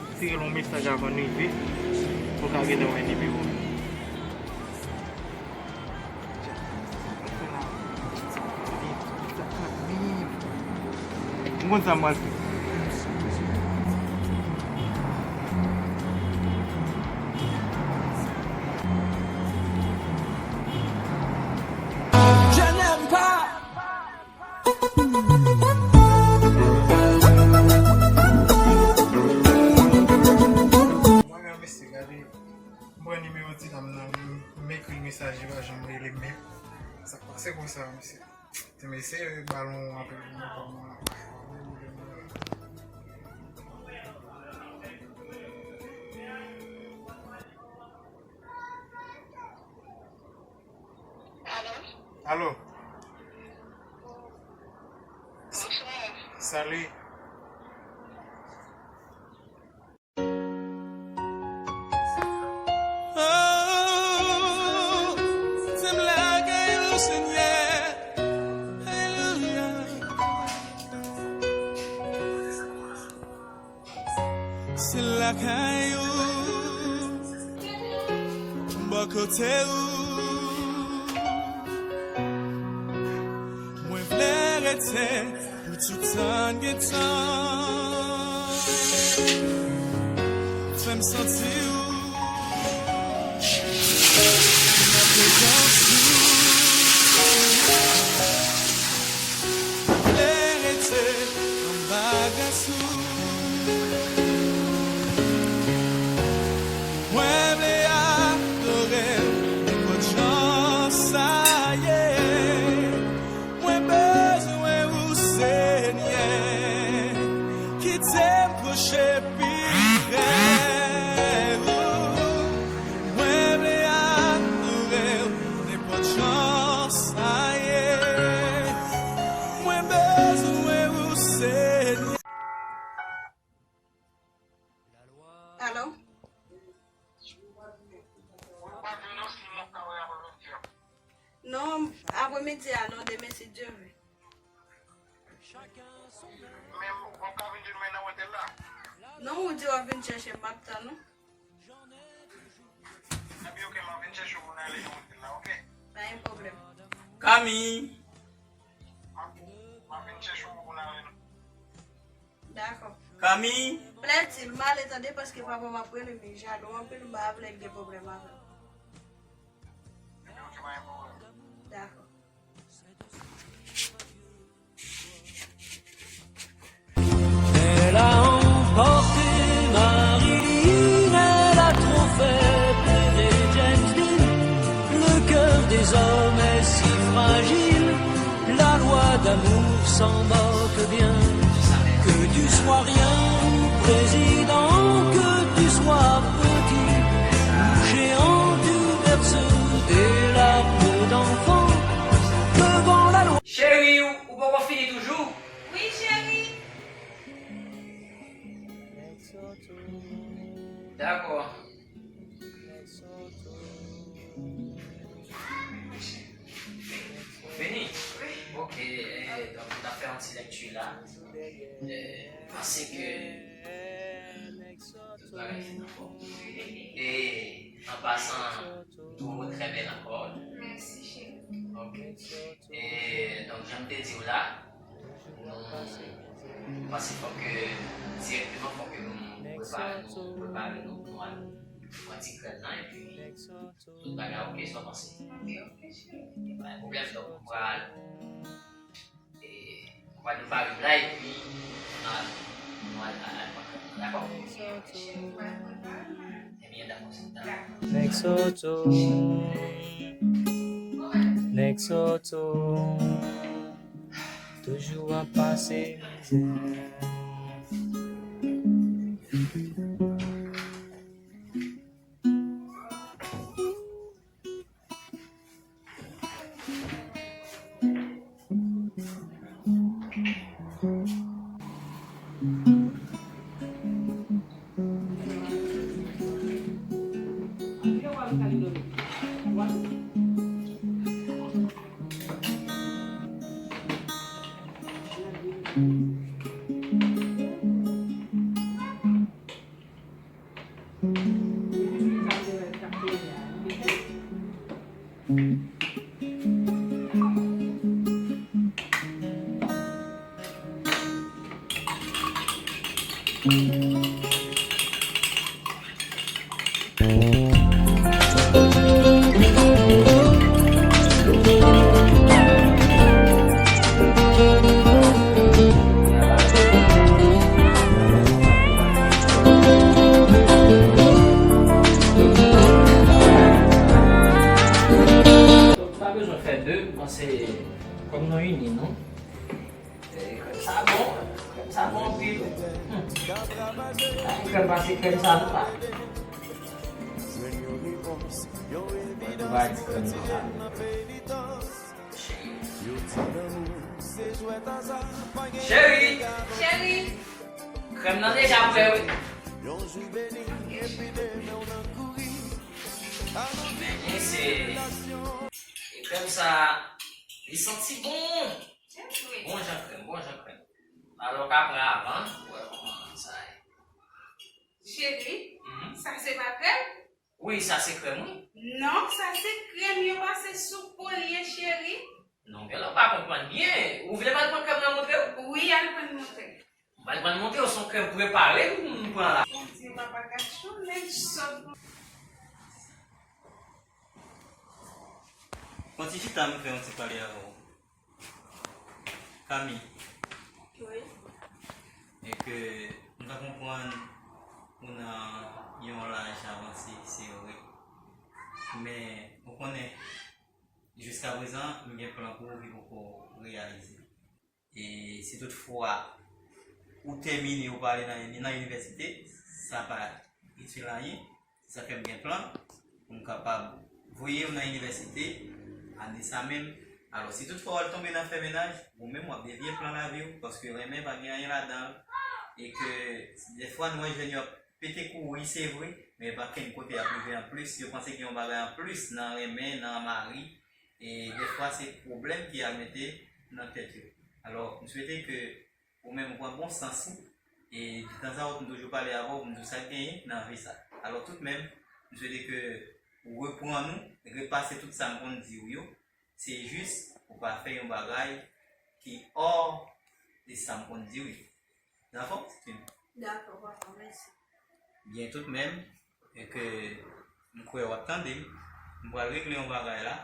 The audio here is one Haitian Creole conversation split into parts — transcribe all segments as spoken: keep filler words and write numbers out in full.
ap tire l yon mesaj avan l rive, pou l ka gentan wè nimewo m. M konn sa m pral fè. Je n'aime pas. Mwen menm, mesye, gade, m pran nimewo ti dam nan, m ekri l mesaj, li pa janm rele m menm. Sa k pase konsa, mesye? Ti mesye, balon ap jwe nan kò mwen. Alo? Alo? Bonswa. Salut. Oh, se m lagay ou, Senyè. Alelouya. Se lakay ou, bò kote ou, mwen vle rete pou tout tan gen tan. Fè m santi ou nan prezans ou. Vle rete anba gras ou. Mwen vle adore w, nenpòt jan sa ye. Mwen bezwen ou, Senyè. Kite m pwoche pi pre ou. Mwen vle adore w, nenpòt jan sa ye. Mwen bezwen ou, Senyè. Alo? Non, apremidi a non, demen si Dye vle. Non, ou di w ap vin chèche m, m ap tann ou. Pa gen pwoblèm. Kami! Dakò. Kami! Plèti l, m ale tande paske papa m ap rele m, li jalou anpil, m pa vle l gen pwoblèm avè m. Dakò. Elle a emporté Marilyn, elle a trop fait pleurer James Dean. Le cœur des hommes est si fragile, la loi d'amour s'en moque bien. Que tu sois rien ou président, que tu sois petit ou géant, tu verses des larmes d'enfant devant la loi. Cheri, ou, ou poko fini toujou? Wi, cheri. Dakò. Fini? Wi. Ok, eh, donk, nou ta fè yon ti lèkti la. Eh, m panse ke tout bagay fin anfòm. E, an pasan, ou trè bèl ankò. Mèsi, cheri. Ok. E, donk, jan m te di w la, nou, m panse fòk ke, dirèkteman, fòk ke nou prepare, nou prepare nou pou nou al pran ti krèm nan, epi tout bagay ok, sa w panse? Ok, ok, cheri. Pa gen pwoblèm, donk, nou pral, e, nou pral prepare nou la, epi nou al, nou al, al, al pran krèm nan, dakò? Ok, ok, cheri, nou pral prepare nou. Ebyen, dakò, se ta. Nèg Soto. Nèg Soto. Toujou ap pase mizè. Pa bezwen fè de, m panse kòm nou ini nou. E, krèm sa bon, krèm sa bon anpil. Hmm. Pa gen krèm pase krèm sa non la. Mwen tou bay ti krèm sa. Cheri. Cheri. Krèm nan deja prè wi. Men se, e krèm sa, li santi bon. Bon jan krèm, bon jan krèm. Alò, w ka pran avan, pou wè kòman sa ye. Cheri, mhm, sa se pa krèm? Wi, sa se krèm, wi. Non, sa se krèm yo pase sou po l ye, cheri. Non, gen lè w pa konprann byen. Ou vle m al pran krèm nan montre w? Wi, al pran montre. M al pran montre w, se yon krèm prepare m pran la. Bondye, papa, gad yon nèg sòt. Pran ti chita, m fè yon ti pale avè w. Kami. Wi. E ke m ta konprann ou nan yon laj avanse, se vre. Men, ou konnen, jiskaprezan, m gen plan pou ou ki poko reyalize. E si toutfwa ou tèmine, ou pa ale nan, nan inivèsite, sa pa itil anyen. Se sa fè m gen plan pou m kapab voye w nan inivèsite ane sa menm. Alò, si toutfwa w al tonbe nan fè mennaj, ou menm w ap devye plan lavi w, paske renmen pa gen anyen ladan l. E ke dèfwa nou wè jèn yo ap pete kouri, se vre, men pa kenn kote y ap rive anplis. Yo panse gen yon bagay anplis nan renmen, nan mari. E dèfwa se pwoblèm ki al mete nan tèt yo. Alò, m swete ke ou menm ou pran bon sans ou, e tanzantan m toujou pale avè w pou m di w sa k genyen nan vi sa. Alò, toutmenm, m swete ke ou reprann ou, repase tout sa m konn di w yo, se jis ou pa fè yon bagay ki hors de sa m konn di w yo. Dakò, Titine? Dakò, papa, mèsi. Byen, toutmenm, e ke m kwè w ap tande m, m pral regle yon bagay la.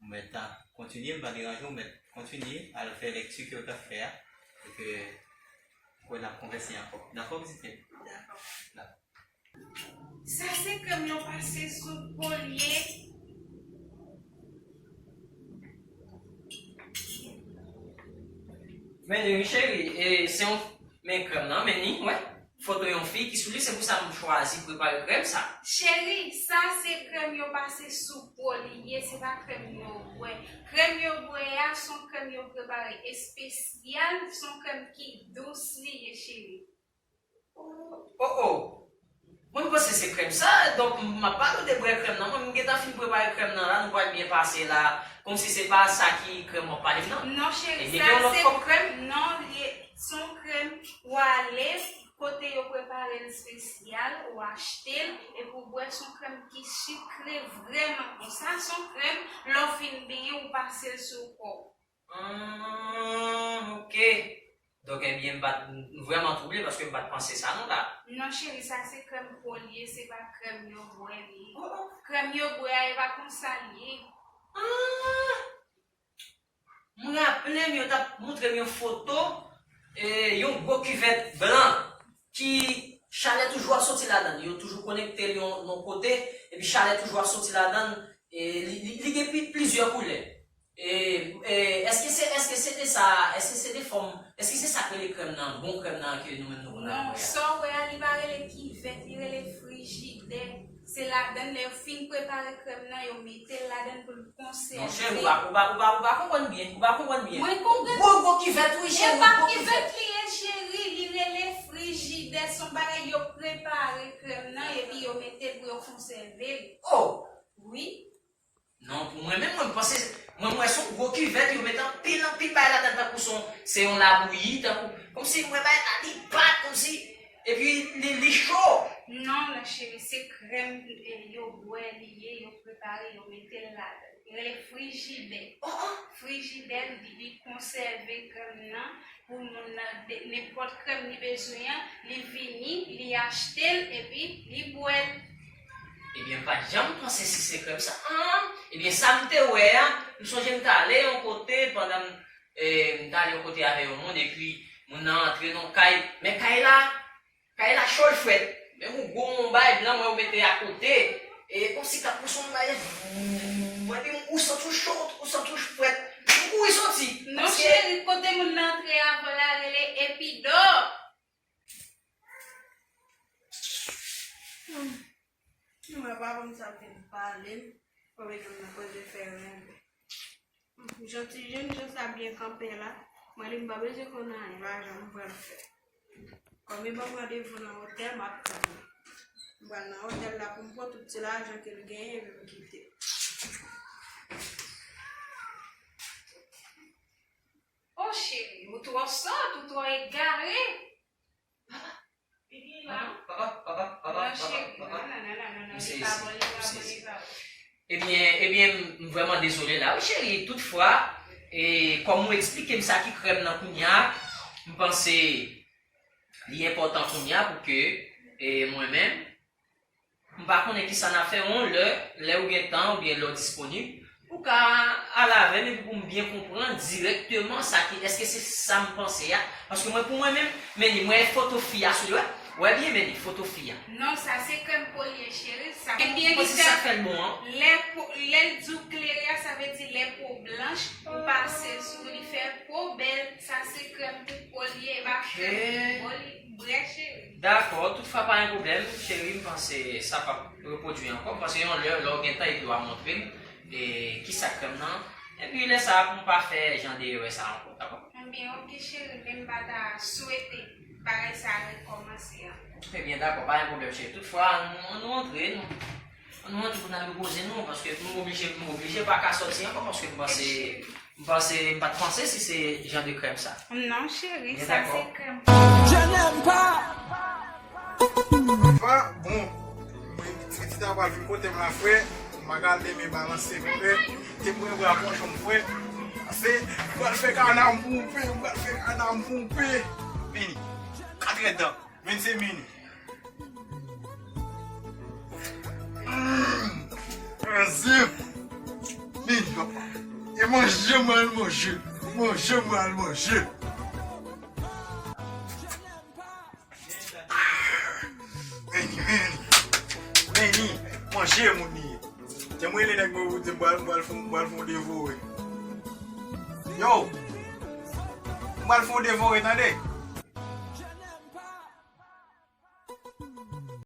Ou mèt kontinye, m pa deranje w, ou mèt kontinye al fè lekti ke w t ap fè a, e ke m kwè n ap konvèse ankò. Dakò, pitit fi m? Dakò. Dakò. Sa se krèm yo pase sou po l ye. Men li wi, cheri, e se yon, men krèm nan, men li, wè. Foto yon fi ki sou li, se pou sa m chwazi prepare krèm sa. Cheri, sa se krèm yo pase sou po li ye, se pa krèm yo bwè. Krèm yo bwè a, se yon krèm yo prepare espesyal, se yon krèm ki dous li ye, cheri. Oh, oh. Mwen, m panse se krèm sa, donk m ap pale w de bwè krèm nan. Mwen, m gentan fin prepare krèm nan la, nou pral byen pase la. Kòmsi se pa sa ki krèm w ap pale m nan. Non, cheri, ebyen, sa gen yon lòt se kòp krèm? Non, li, se yon krèm ou ale kote yo prepare l espesyal, ou achte l, epi w bwè, se yon krèm ki sikre vrèman bon. Sa se yon krèm, lè w fin benyen, ou pase l sou kò w. Ah, ok. Donk, ebyen, m pa t, m vrèman twouble paske m pa t panse sa non la. Non, cheri, sa se krèm po l ye, se pa krèm yo bwè li ye. Oh, oh. Krèm yo bwè a, e pa konsa l ye. Ah! M raple m, yo t ap montre m yon foto, e, yon gwo kivèt blan ki chalè toujou ap soti ladan l. Yo toujou konekte l yon, yon kote, epi chalè toujou ap soti ladan l. E, li, li, li gen pi, plizyè koulè. E, e, èske se, èske se de sa, èske se de fòm, èske se sa k rele krèm nan, bon krèm nan ke nou menm nou konn ap bwè a? Non, sa w wè a, li pa rele kivèt, li rele frijidè. Se ladan l, lè yo fin prepare krèm nan, yo mete l ladan l pou l konsève. Non, cheri, ou pa, ou pa, ou pa, ou pa konprann byen, ou pa konprann byen. Mwen konprann. Gwo, gwo kivèt, wi, cheri. E pa kivèt li ye, cheri, li rele frijidè, se yon bagay yo prepare krèm nan, epi yo mete l pou yo konsève l. Oh! Wi. Non, pou mwen menm, mwen panse, mwen, mwen se yon gwo kivèt, yo mete anpil, anpil bagay ladan, tankou se yon, se yon labouyi, tankou, kòmsi mwen bagay la, li bat, kòmsi, epi li, li cho. Non, non, cheri, se krèm eh, yo bwè li ye, yo prepare, yo mete l ladan. Li rele frijidè. Oh, oh. Frijidè, li, li konsève krèm nan. Pou moun nan, nenpòt krèm li bezwen an, li vini, li achte l, epi li bwè l. Ebyen, m pa t janm panse si se krèm sa. An! Ebyen, sa m te wè a, m sonje m t ale yon kote pandan m, eh, m t ale yon kote avè yon moun, epi moun nan antre nan kay. Men kay la, Kay la cho l frèt. Men yon gwo yon bagay blan mwen yo mete akote. E kòmsi k ap pouse yon bagay. Mwen epi ou santi w cho, ou santi w frèt. Ou kouri soti. Non cheri, kote moun nan antre avan la rele Epidò. Mwen pa konn sa vin pale m. Kòm etan m nan koze fè renmen. Jan ti jèn jan sa byen kanpe la, mwen di m pa bezwen konn anyen, lajan m pral fè. Kòm yo ban m randevou nan otèl, m ap tann li. M pral nan otèl la pou m pran tout ti lajan ke l genyen epi m kite. O cheri, ou twò sòt, ou twò egare. Ebyen, ebyen, m vrèman dezole la, wi, cheri. Toutfwa, e, kòm ou eksplike m sa ki krèm nan kounye a, m panse li enpòtan kounye a pou ke, e, mwen menm, m pa konnen kisa n ap fè yon lè, lè ou gen tan oubyen lè w disponib, Ou ka al avè m epi pou m byen konprann dirèkteman sa ki, èske se sa m panse a? Paske mwen, pou mwen menm, men li, mwen foto fi a sou li, wè, wè byen, men li, foto fi a. Non, sa se krèm po l ye, cheri. Sa, ebyen, li fè, sa fè l bon an. Lè po, lè l di w klere a, sa vle di lè po blanch, ou pase l sou li fè po bèl, sa se krèm pou po l ye, e pa krèm pou po l brè, cheri. Dakò, toutfwa pa gen pwoblèm, cheri, m panse sa p ap repwodui ankò, m panse yon lè, lè w gen tan epi w a montre m. E, kisa k fè m nan. Epi lè sa a pou m pa fè jan de erè sa a ankò, dakò? Ebyen, oke cheri, men m pa ta swete bagay sa a rekòmanse ankò. Ebyen, dakò, pa gen pwoblèm, cheri. Toutfwa, ann nou, ann nou antre, nou. Ann nou antre pou n al repoze nou, paske m oblije, m oblije pa ka sòti ankò, paske m panse, m panse, m pa t panse si se jan de krèm sa. Non, cheri, sa se krèm. Je n'aime pas. Pa bon. Mwen pitit a pral vin kote m la frè, m pa ka leve balanse frè, te mwen bra konjon m frè. Se pral fè kana m poupe, pral fè kana m poupe. Mini, katrè dan, men se mini. Mmm, anzim. Mini papa. E manje mwen al manje, manje mwen al manje. Meni, meni, meni, manje moun li ye. Jan mwen rele nèg mwen pou di m pral, m pral fè, m pral fè yon devore. Yo! M pral fè yon devore, tande?